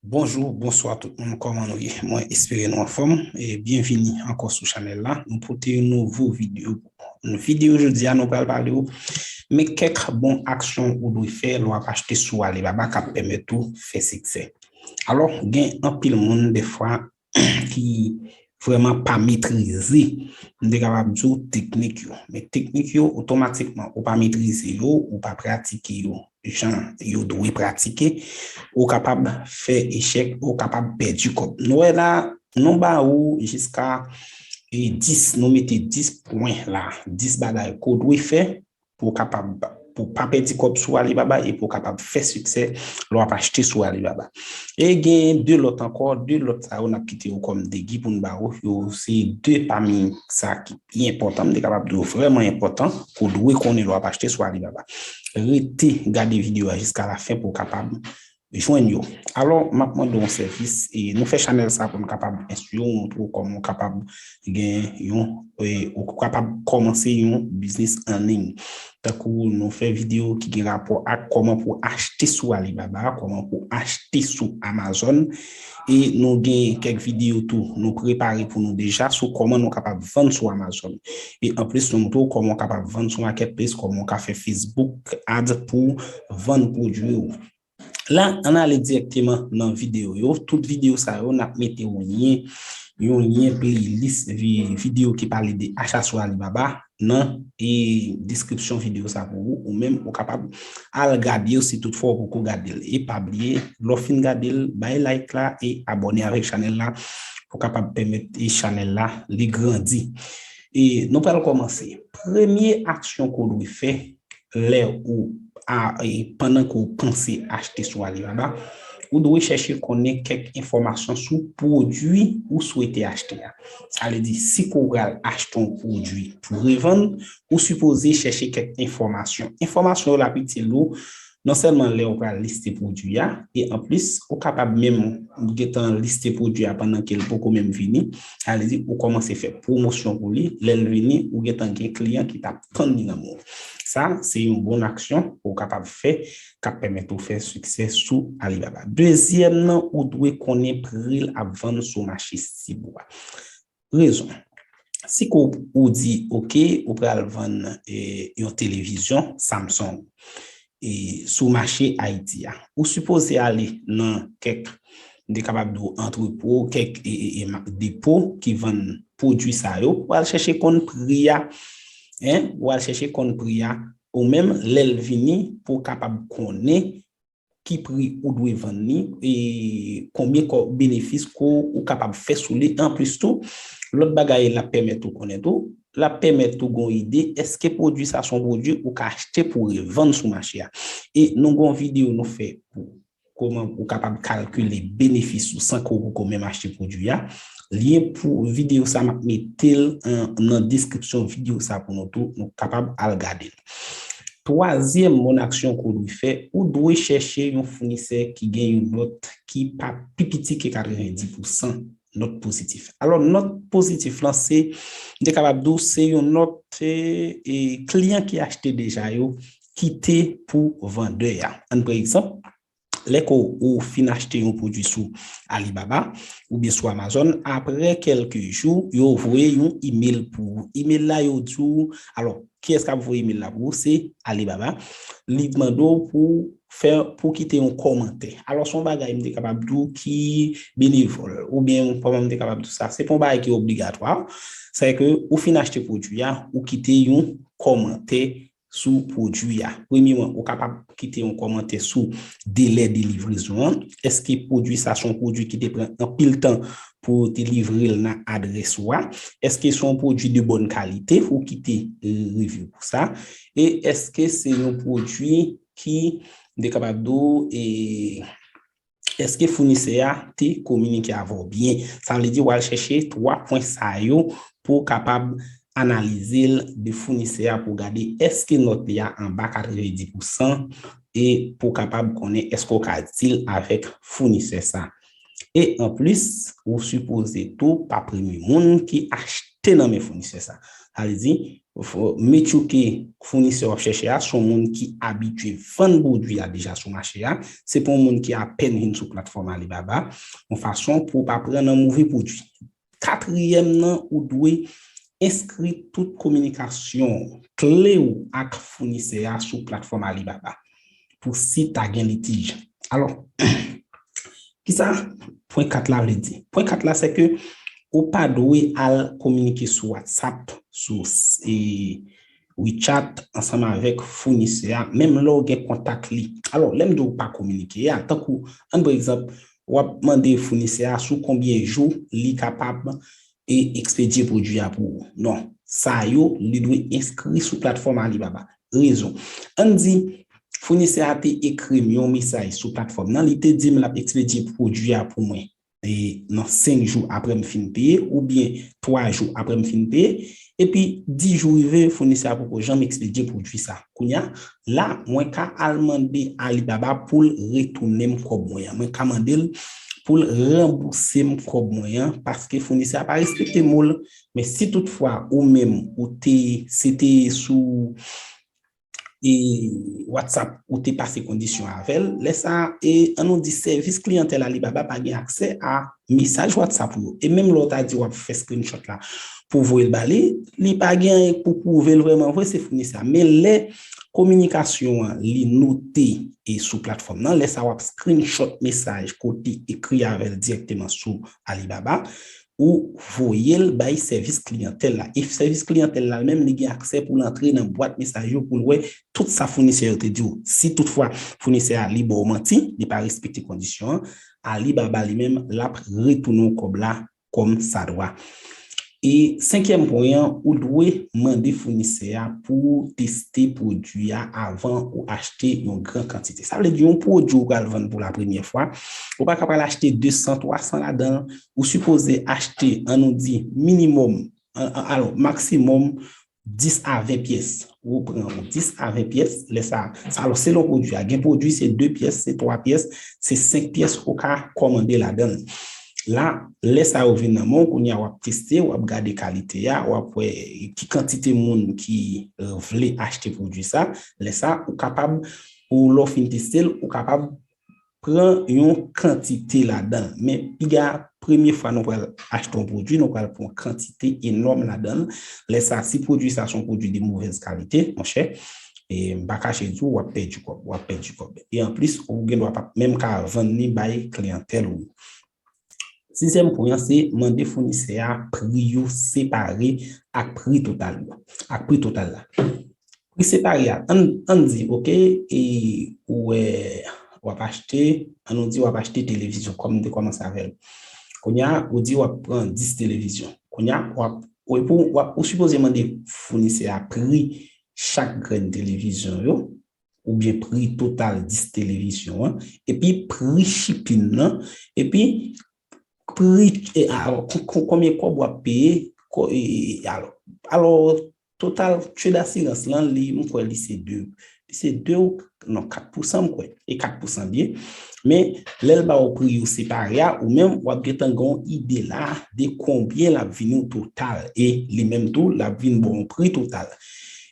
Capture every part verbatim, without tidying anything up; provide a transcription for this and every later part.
Bonjou, bonswa tout moun, kòman nou ye? Mwen espere nou anfòm e byenvini ankò sou chanèl la. Nou pote yon nouvo videyo pou nou. Videyo jodi a, nou pral pale w men kèk bon aksyon ou dwe fè lè w ap achte sou Alibaba k ap pèmèt ou fè siksè. Alò, gen anpil moun defwa ki vrèman pa metrize, m te kapab di w, teknik yo. Men teknik yo, otomatikman, ou pa metrize yo, ou pa pratike yo jan yo dwe pratike, ou kapab fè echèk, ou kapab pèdi kòb. Nou wè la, nou ba ou jiska e dis, nou mete dis pwen la, dis bagay ke w dwe fè pou w kapab, pou w pa pèdi kòb sou Alibaba e pou w kapab fè siksè lè w ap achte sou Alibaba. E gen de lòt ankò, de lòt sa yo n ap kite yo kòm degi pou n ba ou. Yo se de pami sa ki pi enpòtan, m te kapab di w vrèman enpòtan, ke w dwe konnen lè w ap achte sou Alibaba. Rete gade videyo a jiska lafen pou w kapab jwenn yo. Alò, m ap mande w yon sèvis, e nou fè chanèl sa pou n kapab enstwi w, montre w kòman w kapab gen yon, e, ou kapab kòmanse yon biznis an liy. Tankou nou fè videyo ki gen rapò ak kòman pou w achte sou Alibaba, kòman pou w achte sou Amazon, e nou gen kèk videyo tou nou prepare pou nou deja sou kòman nou kapab vann sou Amazon. E anplis, nou montre w kòman w kapab vann sou Marketplace, kòman w ka fè Facebook Ads pou vann pwodui w. La, ann ale dirèkteman nan videyo yo. Tout videyo sa yo, n ap mete yon lyen, yon lyen playlist vi-, videyo ki pale de acha sou Alibaba nan e deskripsyon videyo sa pou ou. Ou menm, ou kapab al gade yo si toutfwa ou poko gade l. E pa bliye, lè w fin gade l, bay like la e abòne avèk chanèl la pou kapab pèmèt e chanèl la li grandi. E nou pral kòmanse. Premye aksyon ke w dwe fè lè ou a, e, pandan ke w panse achte sou Alibaba, ou dwe chèche konnen kèk enfòmasyon sou pwodui ou swete achte a. Sa vle di, si ke w pral achte yon pwodui pou revann, ou sipoze chèche kèk enfòmasyon. Enfòmasyon yo l ap itil ou non sèlman lè w pral liste pwodui a, e anplis, ou kapab menm gentan liste pwodui a pandan ke l poko menm vini. Sa vle di, ou kòmanse fè pwomosyon pou li, lè l vini, ou gentan gen kliyan ki t ap tann li nan men w. Sa, se yon bon aksyon ou kapab fè k ap pèmèt ou fè siksè sou Alibaba. Dezyèm nan, ou dwe konnen pri l ap vann sou mache sib ou a. Rezon. Si ke w, ou di, oke, ou pral vann, e, yon televizyon Samsung, e, sou mache Ayiti a, ou sipoze ale nan kèk, m te kapab di w, antrepo, kèk, e, e, e, ma-, depo ki vann pwodui sa yo. Ou al chèche konn pri a, en, ou al chèche konn pri a, ou menm, lè l vini, pou w kapab konnen ki pri ou dwe vann li, e konbyen kò-, benefis ke w kapab fè sou li. Anplis tou, lòt bagay l ap pèmèt ou konnen tou, l ap pèmèt ou gon ide, èske pwodui sa se yon pwodui ou ka achte pou revann sou mache a. E nou gon videyo nou fè pou kòman ou kapab kalkile benefis ou san ke w poko menm achte pwodui a. Lyen pou videyo sa, m ap mete l an, nan deskripsyon videyo sa pou nou tou, nou kapab al gade l. Twazyèm bon aksyon ke w dwe fè, ou dwe chèche yon founisè ki gen yon nòt ki pa pi piti ke katrevendi pousan nòt pozitif. Alò, nòt pozitif lan, se, m te kapab di w, se yon nòt, e, e, kliyan ki achte deja yo kite pou vandè a. Ann pran egzanp, lè ke w fin achte yon pwodui sou Alibaba oubyen sou Amazon, apre kèlke jou, yo voye yon imèl pou ou. Imèl la, yo di w, alò, kiyès k ap voye imèl la pou ou? Se Alibaba. Li mande w pou fè, pou kite yon kòmantè. Alò, se yon bagay m te kapab di w ki benevòl, oubyen kòman m te kapab di w sa, se pa yon bagay ki obligatwa. Sèke ou fin achte pwodui a, ou kite yon kòmantè sou pwodui a. Premyèman, ou kapab kite yon kòmantè sou delè de livrezon an. Èske pwodui sa se yon pwodui ki te pran anpil tan pou yo te livre l nan adrès ou a? Èske se yon pwodui de bòn kalite? Ou kite, e, review pou sa. E èske se yon pwodui ki, m te kapab di w, e, èske founisè a te kominike avè w byen? Sa vle di w al chèche twa pwen sa yo pou w kapab analize l de founisè a pou w gade èske nòt li a anba katrevendi pousan e pou w kapab konnen èske w ka deal avèk founisè sa. E anplis, ou sipoze tou pa premye moun ki achte achte nan men founisè sa. Sa vle di, make sure ke founisè w ap chèche a se yon moun ki abitye vann pwodui a deja sou mache a, se pa yon moun ki apèn vin sou platfòm Alibaba, yon fason pou w pa pran nan move pwodui. Katriyèm nan, ou dwe enskri tout kominikasyon kle w ak founisè a sou platfòm Alibaba pou si ta gen litij. Alò, kisa pwen kat la vle di? Pwen kat la, se ke ou pa dwe al kominike sou WhatsApp, sou e, WeChat ansanm avèk founisè a, menm lè w gen kontak li. Alò, lè m di w pa kominike a, tankou, ann pran egzanp, w ap mande founisè a sou konbyen jou li kapab e ekspedye pwodui a pou ou. Non, sa yo, li dwe enskri sou platfòm Alibaba. Rezon. Ann di, founisè a te ekri m yon mesaj sou platfòm nan, li te di m l ap ekspedye pwodui a pou mwen e nan senk jou apre m fin peye, oubyen twa jou apre m fin peye, epi dis jou rive, founisè a poko janm ekspedye pwodui sa. Kounye a, la, mwen ka al mande Alibaba pou l retounen m kòb mwen an. Mwen ka mande l pou l ranbouse m kòb mwen an, paske founisè a pa respekte mo l. Men si toutfwa ou menm, ou te, se te sou e WhatsApp ou te pase kondisyon avè l, lè sa a, e ann nou di sèvis kliyantèl Alibaba pa gen aksè a mesaj WhatsApp ou yo. E menm lè w ta di w ap fè screenshot la pou voye l ba li, li pa gen anyen pou pwouve l vrèman vre, se founisè a. Men lè kominikasyon an li note e sou platfòm nan, lè sa a w ap screenshot mesaj ke w te ekri avè l dirèkteman sou Alibaba, ou voye l bay sèvis kliyantèl la. E sèvis kliyantèl la menm, li gen aksè pou l antre nan bwat mesaj yo, pou l wè tout sa founisè yo te di w. Si toutfwa founisè a li ba w manti, li pa respekte kondisyon an, Alibaba li menm, l ap retounen w kòb la kòm sa dwa. E senkyèm pwen an, ou dwe mande founisè a pou teste pwodui a avan ou achte yon gran kantite. Sa vle di yon pwodui ou pral vann pou la premyè fwa, ou pa ka pral achte de san, twa san ladan l, ou sipoze achte, ann nou di, minimòm, an- an- alò, maksimòm dis a ven pyès. Ou pran dis a ven pyès, lè sa, sa, alò, selon pwodui a. Gen pwodui se de pyès, se twa pyès, se senk pyès ou ka kòmande ladan l. La, lè sa yo vin nan men w, kounye a w ap teste, w ap gade kalite a, w ap wè ki kantite moun ki eh, vle achte pwodui sa. Lè sa, ou kapab, ou lè w fin teste l, ou kapab pran yon kantite ladan l. Men piga premye fwa nou pral achte yon pwodui, nou pral pran yon kantite enòm ladan l. Lè sa, si pwodui sa se yon pwodui de movèz kalite, monchè, e m pa kache di w, w ap pèdi kòb, w ap pèdi kòb. E anplis, ou gen dwa p ap menm ka vann li bay kliyantèl ou. Sizyèm pwen an, se mande founisè a pri yo separe ak pri total yo, ak pri total la. Pri separe a, ann ann di, oke, e ou wè, w ap achte, ann nou di w ap achte televizyon, kòm m te kòmanse avè l. Kounye a, ou di w ap pran dis televizyon. Kounye a, w ap, ou, pou, w ap, ou sipoze mande founisè a pri chak grenn televizyon yo, oubyen pri total dis televizyon an, epi pri shipping nan, epi pri, e, a, kon- kon- konbyen kòb w ap peye, ko- e, e, alò, alò, total trade assurance lan, li, m kwè li se de, li se de ou, non, kat pousan, m kwè, e kat pousan l ye. Men, lè l ba w pri yo separe a, ou menm, w ap gentan gen yon ide la de konbyen l ap vini w total, e li menm tou, l ap vin ba w yon pri total.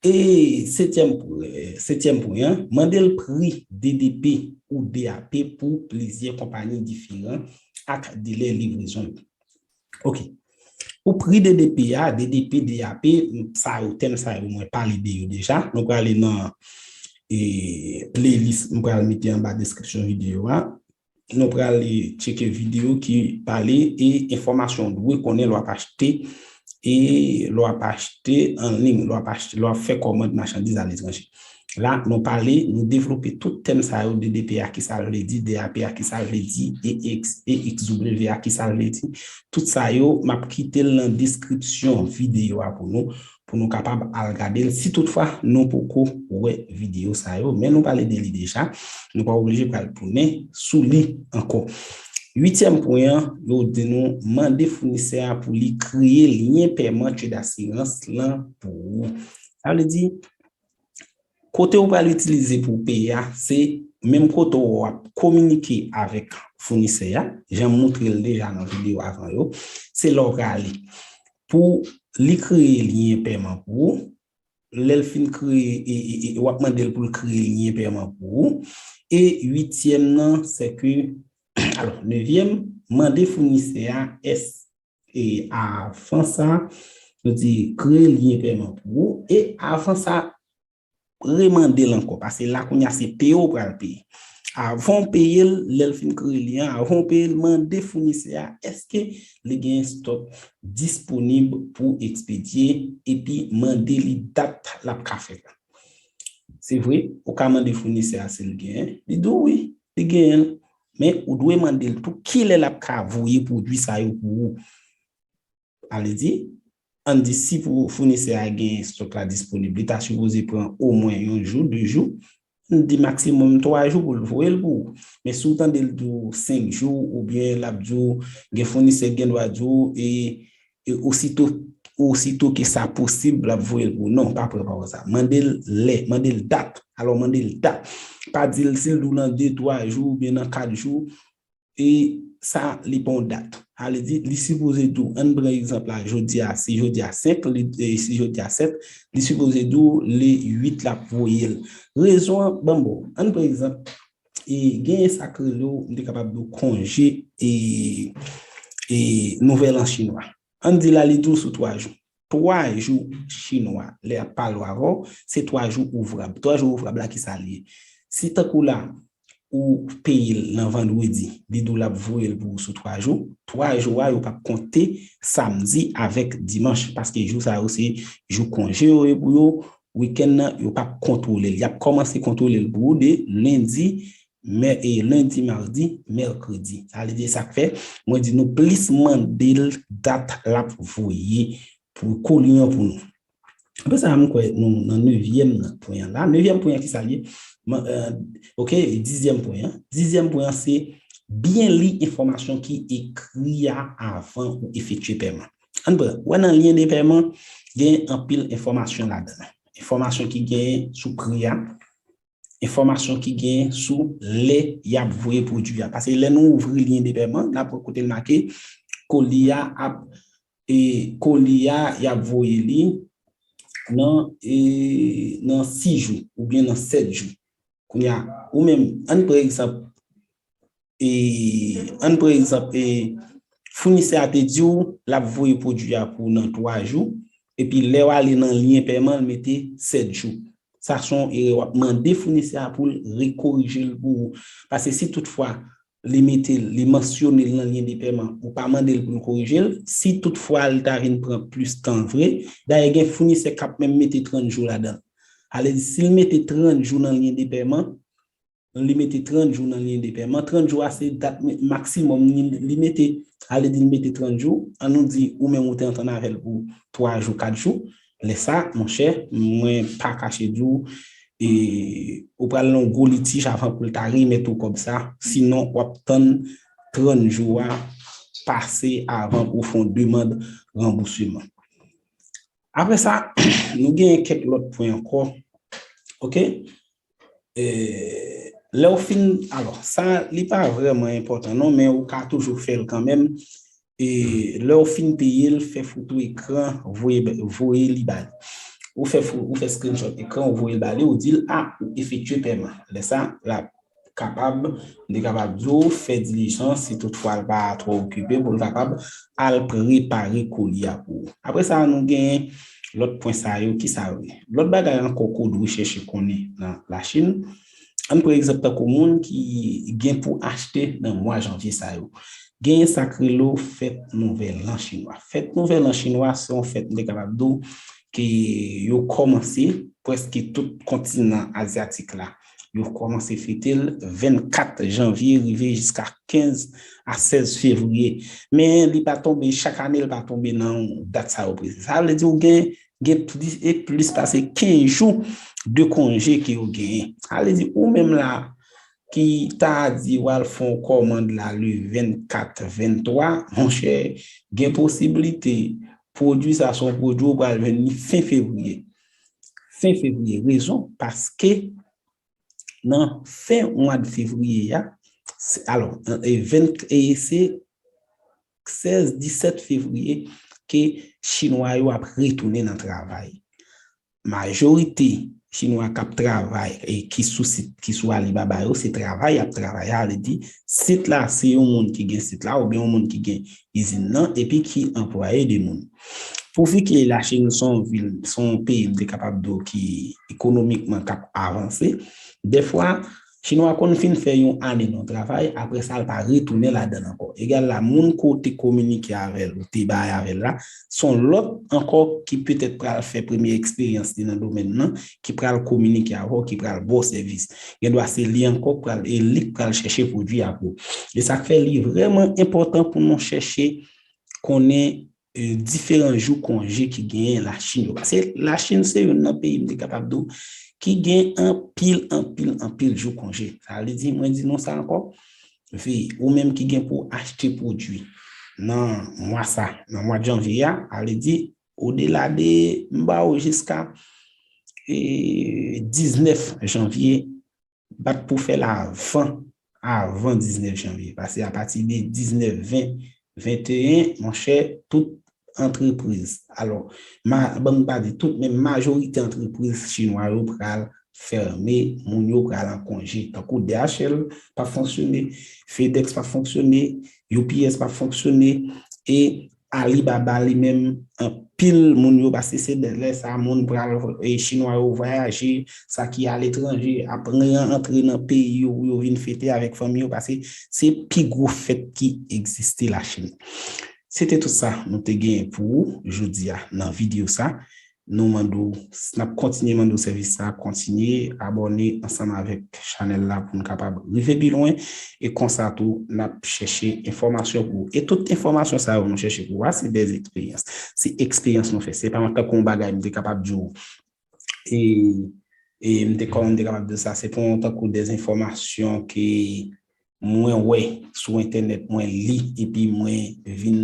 E setyèm pwen, setyèm pwen an, mande l pri D D P ou D A P pou plizyè konpayi diferan ak delè livrezon yo. Oke. Pou pri D D P a, D D P, D A P, sa yo, tèm sa yo, mwen pale de yo deja. Nou prale nan e, playlist, m pral mete anba deskripsyon videyo a. Nou prale tcheke videyo ki pale e enfòmasyon w dwe konnen lè w ap achte e lè w ap achte an liy, lè w ap achte, lè w ap fè kòmand machandiz aletranje. La, nou pale, nou devlope tout tèm sa yo, D D P a, kisa l vle di, D A P a, kisa l vle di, e X, e X W a, kisa l vle di. Tout sa yo, m ap kite l nan deskripsyon videyo a pou nou, pou nou kapab al gade l. Si toutfwa nou poko wè videyo sa yo, men nou pale de li deja, nou pa oblije pral tounen sou li ankò. Uityèm pwen an, yo di nou mande founisè a pou li kreye lyen pèman trade asirans lan pou ou. Sa vle di, kote ou pral itilize pou w peye a, se menm kote w ap kominike avèk founisè a, jan m moutre l deja nan videyo avan yo, se la w prale. Pou li kreye lyen pèman pou ou. Lè l fin kreye, e, e, e, w ap mande l pou l kreye lyen pèman pou ou. E uityèm nan, se ke, alò, nevyèm, mande founisè a, èske, e, avan sa, nou di, kreye lyen pèman pou ou. E avan sa, remande l ankò, paske la kounye a se peye w pral peye. Avan w peye l, lè l fin kreye lyen an, avan w peye l, mande founisè a èske li gen stòk disponib pou ekspedye, epi mande li dat l ap ka fèt la. Se vre, ou ka mande founisè a si l genyen, li di w wi, li genyen l, men ou dwe mande l tou kilè l ap ka voye pwodui sa yo pou ou. Ale di, ann di si pou founisè a gen stòk la disponib, li ta sipoze pran omwen yon jou, de jou, ann di maksimòm twa jou pou l voye l pou ou. Men si w tande l di w senk jou, oubyen l ap di w, gen founisè k gen dwa di w, e, e osito, osito ke sa posib, l ap voye l pou ou. Non, pa pran pawòl sa. Mande l lè, mande l dat. Alò, mande l dat. Pa di l si l di w nan de, twa jou, oubyen nan kat jou, e sa, li pa yon dat. Ale di, li sipoze di w, ann pran egzanp la, jodi a, si jodi a senk, li, e, si jodi a sèt, li sipoze di w le uit l ap voye l. Rezon an, ban m ba w. Ann pran egzanp, e, genyen sa k rele w, m te kapab di w konje, e, e, Nouvèl An chinwa. Ann di la, li di w sou twa jou. Twa jou chinwa, lè y ap pale w avè w, se twa jou ouvrab. Twa jou ouvrab la, ki sa l ye? Si tankou la, ou peye l nan vandredi, li di w l ap voye l pou ou sou twa jou, twa jou a, yo p ap konte samdi avèk dimanch, paske jou sa yo se jou konje yo ye pou yo, wikenn nan, yo p ap kontwole l. Y ap kòmanse kontwole l pou ou de lendi, mè, e lendi, madi, mèkredi. Sa vle di sa k fè, mwen di nou plis mande l dat l ap voye pou koli an pou nou. Apre sa, m kwè nou nan nevyèm pwen an la. Nevyèm pwen an, ki sa l ye? Man, e, ok, dizyèm pwen an. Dizyèm pwen an, se byen li enfòmasyon ki ekri a avan ou efektye pèman. Ann pran, wè nan lyen de pèman, gen anpil enfòmasyon ladan l. Enfòmasyon ki genyen sou pri a, enfòmasyon ki genyen sou lè y ap voye pwodui a. Paske lè nou ouvri lyen de pèman, n ap wè kote l make koli a ap, e koli a, y ap voye li nan, e nan sis jou oubyen nan sèt jou. Kounye a, ou menm, ann pran egzanp, e, ann pran egzanp, e, founisè a te di w l ap voye pwodui a pou w nan twa jou, epi lè w ale nan lyen pèman, l mete sèt jou. Sa se yon erè, w ap mande founisè a pou l rekorije l pou ou. Paske si toutfwa li mete l, li mansyone l nan lyen de pèman, ou pa mande l pou l korije l, si toutfwa li ta vin pran plis tan vre, dayè gen founisè k ap menm mete trant jou ladan l. Ale di, si l mete trant jou nan lyen de pèman, li mete trant jou nan lyen de pèman. Trant jou a se dat maksimòm li, li mete. Ale di l mete trant jou, an nou di ou menm ou te antann avè l pou twa jou, kat jou. Lè sa, monchè, mwen pa kache di w, e, ou pral nan yon gwo litij avan pou l ta remèt ou kòb sa. Sinon, w ap tann trant jou a pase avan pou w fè yon demann ranbousman. Apre sa, nou genyen kèk lòt pwen ankò. Ok? E, lè w fin, alò, sa, li pa vrèman enpòtan non, men ou ka toujou fè l kanmenm. E, lè w fin peye l, fè foto ekran, voye, voye li ba li. Ou fè fo-, ou fè screenshot ekran, ou voye l ba li, ou di l, a, ou efektye pèman. Lè sa, l ap kapab, m te kapab di w, fè dilijans, si toutfwa l pa twò okipe, pou l kapab al prepare koli a pou ou. Apre sa, nou genyen lòt pwen sa yo, ki sa yo ye? Lòt bagay ankò ke w dwe chèche konnen nan Lachin, ann pran egzanp tankou moun ki gen pou achte nan mwa janvye sa yo. Genyen sa k rele w fèt Nouvèl An chinwa. Fèt Nouvèl An chinwa, se yon fèt, m te kapab di w, ke yo kòmanse prèske tout kontinan azyatik la. Yo kòmanse fete l vennkat janvye rive jiska kenz a sèz fevriye. Men li pa tonbe, chak ane li pa tonbe nan dat sa yo presize. Sa vle di ou gen, gen plis, e plis pase kenz jou de konje ke yo genyen. Sa vle di ou menm la ki ta di w al fè yon kòmand la le vennkat, venntwa, monchè, gen posiblite pwodui sa se yon pwodui ou pral jwenn li fen fevriye. Fen fevriye. Rezon, paske nan fen mwa de fevriye a, se, alò, e ven, e se sèz, disèt fevriye, ke Chinwa yo ap retounen nan travay. Majorite Chinwa k ap travay e ki sou sit, ki sou Alibaba yo, se travay y ap travay. Sa vle di, sit la, se yon moun ki gen sit la, oubyen yon moun ki gen izin nan, epi ki anplwaye de moun. Pouvi ke Lachin se yon vil, se yon peyi, m te kapab di w, ki ekonomikman k ap avanse, dèfwa, Chinwa konn fin fè yon ane nan travay, apre sa, l pa retounen ladan l ankò. Egal la, moun ke w te kominike avè l, ou te bay avè l la, se yon lòt ankò ki petèt pral fè premye eksperyans li nan domèn nan, ki pral kominike avè w, ki pral ba w sèvis. Gendwa se li ankò k pral, e li k pral chèche pwodui a pou ou. E sa k fè li vrèman enpòtan pou nou chèche konnen e, diferan jou konje ki genyen Lachin yo. Paske Lachin se youn nan peyi, m te kapab di w, ki gen anpil, anpil, anpil jou konje. Sa vle di, mwen di nou sa ankò, veye, ou menm ki gen pou w achte pwodui nan mwa sa, nan mwa janvye a, sa vle di, odela de, m ba w jiska e, diznèf janvye, bat pou fè l avan, avan diznèf janvye. Paske apati de diznèf, ven, venteyen, monchè, tout antrepriz. Alò, ma, ban m pa di tout, men majorite antrepriz chinwa yo pral fèmen, moun yo pral an konje. Tankou D H L p ap fonksyone, FedEx p ap fonksyone, U P S p ap fonksyone, e Alibaba li menm, anpil moun yo, paske se de lè sa moun pral, e, chinwa yo vwayaje, sa ki aletranje, ap re-, antre nan peyi yo pou yo vin fete avèk fanmi yo, paske se pi gwo fèt ki egziste Lachin. Se te tout sa nou te genyen pou ou jodi a nan videyo sa. Nou mande w, n ap kontinye mande w sèvis sa, kontinye abòne ansanm avèk chanèl la pou n kapab rive pi lwen. E konsa tou, n ap chèche enfòmasyon pou ou. E tout enfòmasyon sa yo nou chèche pou ou a, se de eksperyans. Se eksperyans nou fè. Se pa yon tankou yon bagay m te kapab di w. E, e m te kòman m te kapab di w sa, se pa yon tankou de enfòmasyon ke mwen wè sou entènèt, mwen li, epi mwen vin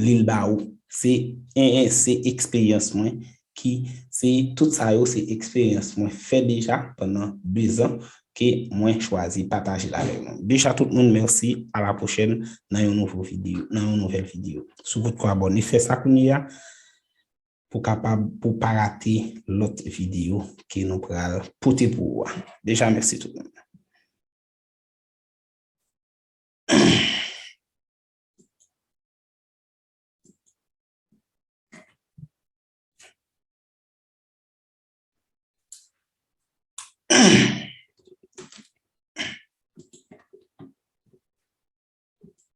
li l ba ou. Se, en, en, se eksperyans mwen ki, se tout sa yo, se eksperyans mwen fè deja pandan de zan ke mwen chwazi pataje l avèk nou. Deja tout moun, mèsi, a la pwochèn nan yon nouvo videyo, nan yon nouvèl videyo. Si w potko abòne, fè sa kounye a pou kapab, pou pa rate lòt videyo ke nou pral pote pou ou a. Deja, mèsi tout moun.